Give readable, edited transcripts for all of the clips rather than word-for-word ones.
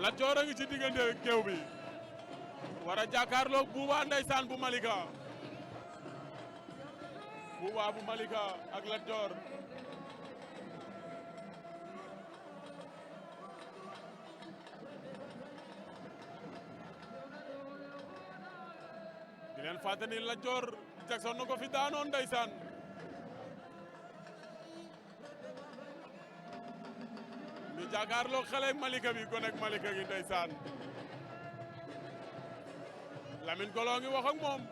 Lat Dior a ngi ci diggante géew bi war a jàkkaarloog Bouba ndeysaan bu Malika Bouba bu Malika ak Lat Dior di leen fàttali Lat Dior Jackson na ko fi daanoon ndeysaan mi jàkkaarloog xale Malika bi gonek Malika gi ndeysaan Lamine Golo ngi wax ak moom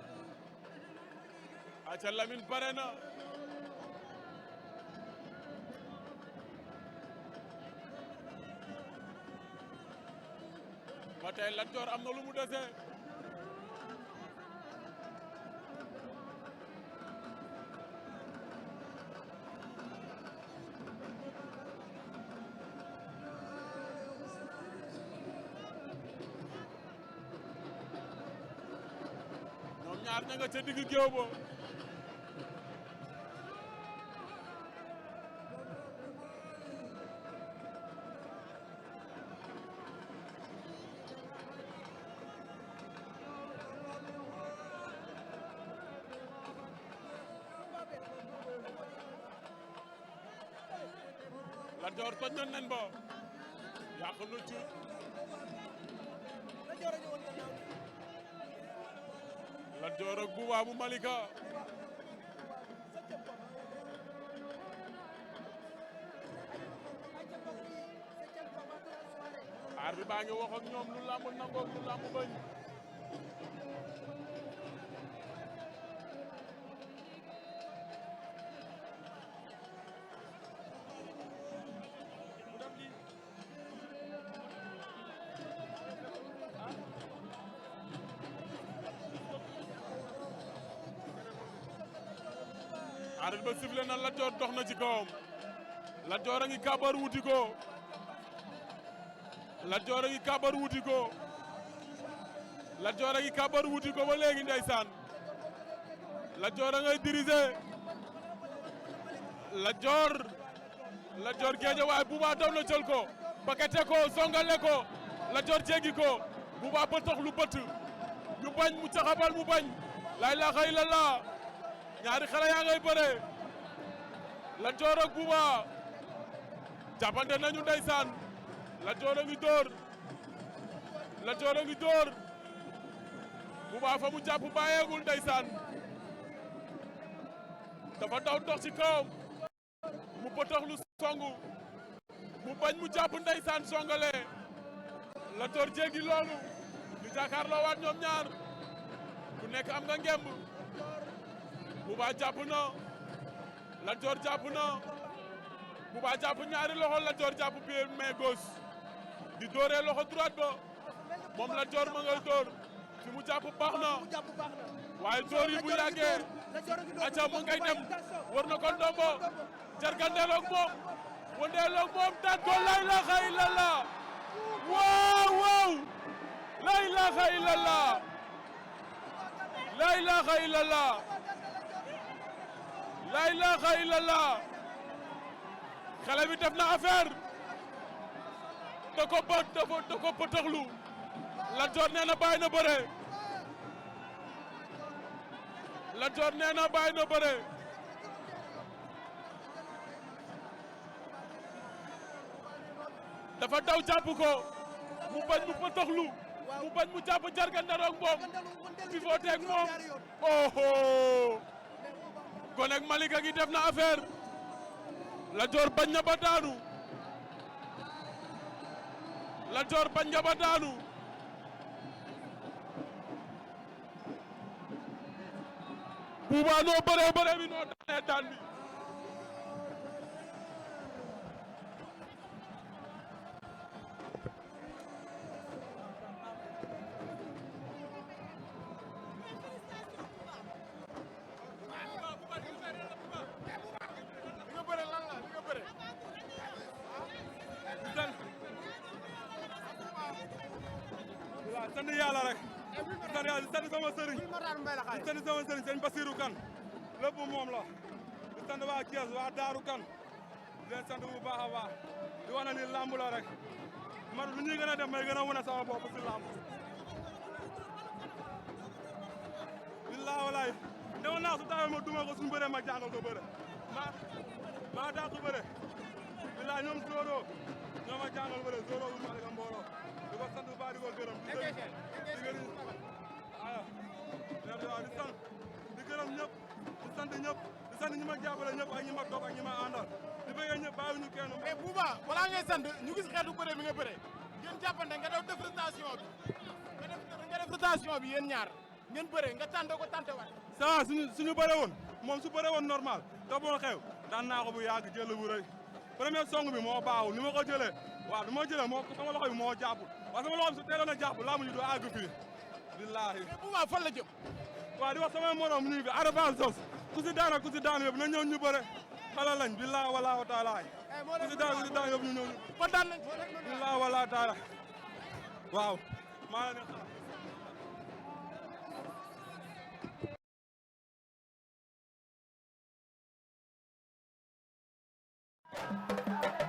aca Lamine pare na ba tey Lat Dior am na lu mu dese ñaar ña nga ca digg géew ba Lat Dior toj na nen ba yàq na ci Lat Dior ak Bouba bu Malika aar bi baa ngi wax ak ñoom lu lamb nangook lu lamb bañ arbitre ba sifflé na Lat Dior dox na ci kawam Lat Dior a ngi kàbbar wuti ko Lat Dior a ngi kàbbar wuti ko Lat Dior a ngi kàbbar wuti ko ba léegi ndeysaan Lat Dior a ngay diriger Lat Dior géeje waaye Bouba daw na jël ko pakete ko songale ko Lat Dior jéggi ko Bouba ba tax lu bëtt ñu bañ mu caxabal mu bañ la ilaha illallah ñaari xale yaa ngay bëre Lat Dior ak Bouba jàppante nañu ndeysaan Lat Dior a ngi dóor Lat Dior a ngi dóor Bouba fa mu jàpp bàyyeegul ndeysaan dafa daw dox ci kawam mu potox lu songu mu bañ mu jàpp ndeysaan songale Lat Dior jéggi loolu ñu jàkkaarloo waat ñoom ñaar ku nekk am nga ngemb Bouba jàpp na Lat Dior jàpp na Bouba jàpp ñaari loxo Lat Dior jàpp pied main gauche di dóoree loxo droite ba moom Lat Dior ma ngay dóor fi mu jàpp baax na waaye dóor yi bu yàggee aca mu ngay dem war na ko ndombo jargandeeloog moom wondeeloog moom daan ko la ilaha illallah waaw waaw la ilaha illallah la ilaha illallah la ilaha illallah xale bi def na affaire da ko pëtëxlu Lat Dior nee na bàyyi na bëre Lat Dior nee na bàyyi na bëre dafa daw jàpp ko mu bañ mu pëtëxlu mu bañ mu jàpp jargandaroog moom fi foo teeg moom oh kon ak Malika gi def na affaire Lat Dior bañ na ba daanu Lat Dior bañ nga ba daanu Bouba noo bëree bëree bi noo daanee daan bi sant yàlla rek sant yàlla di sant sama sëriñ di sant sama sëriñ sëñ Basirou Kane lépp moom la di sant waa Thiès waa Daaru Kane di leen sant bu baax a baax di wax na ni lamb la rek man lu ñuy gën a dem may gën a wane sama bopp si làmb billahi walaay demoon naa su taxawee ma duma ko suñu bëree ma jàngal ko bëre maa daa ko bëre billahi ñoom Zoro ñoo ma jàngal bëre Zoro bu Malika Mboro di ko sant bu baax di ko gërëm di gërëm di gërëm ñëpp di sant ñëpp di sant ñi ma jàppale ñëpp ak ñi ma toog ak ñi ma àndal di bëggee ñëpp bàyyiwuñu kenn. mais Bouba balaa ngay sant ñu gis xeetu bëre mi nga bëre ngeen jàppante nga def rotation bi yéen ñaar ngeen bëre nga tànte ko tànte waat. ça suñu bëre woon moom su bëre woon normal da boon xew daan naa ko bu yàgg jël bu rëy premier song bi moo baaxul ni ma ko jëlee waaw bi ma jëlee moo sama loxo bi moo jàpp parce que sama loxo bi su teeloon a jàpp laa mujj du àgg fii billahi. mais Bouba fan la jëm. waaw di wax sama morom ñu ngi fi Arafat Zos ku si daan ak ku si daan yëpp na ñëw ñu bëre xala lañ billahi wala taala ku si daan yëpp ñu ñëw ñu kontaan nañ billahi wala taala waaw maa leen Thank you.